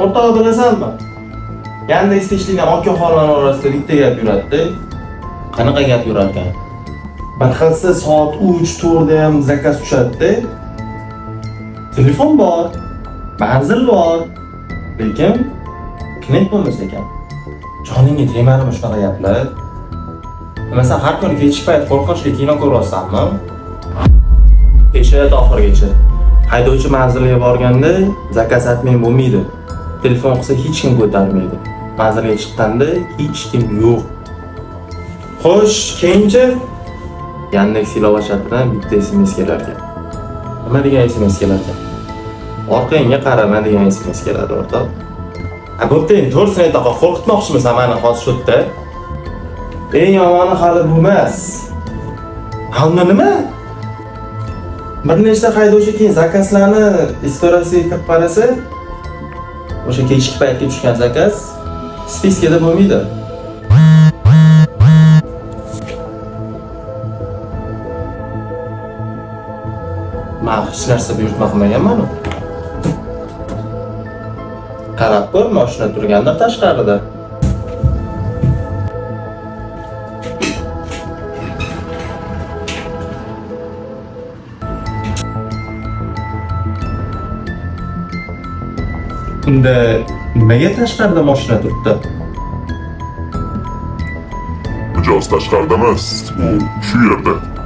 O'rtoq, bilasanmi? Yandex ishlaydigan aka xolalar orasida bitta gap yuradida. Qanaqa gap yurarkan? Bir xilsi soat 3-4 da ham zakaz tushadi-da. Telefon bor, manzil bor, lekin klient bo'lmas ekan. Joningga tegmadimi shunaqa gaplar? Masalan, har kuni kechki payt qo'rqinchli kino ko'ryapsanmi? Eshit oxirigacha. Haydovchi manzilga borganda zakaz atmay bo'lmaydi. Telefon qilsa hech kim ko'tarmaydi. Manzilga chiqqanda hech kim yo'q. Xo'sh, keyinchi Yandex ilova chatidan bitta SMS kelar ekan. Nima degan SMS kelar ekan? Orqangga qarama degan SMS keladi, o'rtoq. Ha, bo'pti, endi to'g'risini aytaqa, qo'rqitmoqchimisan mani hozir shu yerda? Eng yomoni hali bu emas. Ha, unda nima? Bir nechta haydovchi keyin zakazlarni istoriyasiga kirib qarasa, o'sha kechki paytga tushgan zakaz spiskada bo'lmaydi. Men hech narsa buyurtma qilmaganman. Qarab ko'r, mashina turgandir tashqarida. Unda nimaga tashqarida mashina turibdi? Mijoz tashqarida emas, u shu yerda.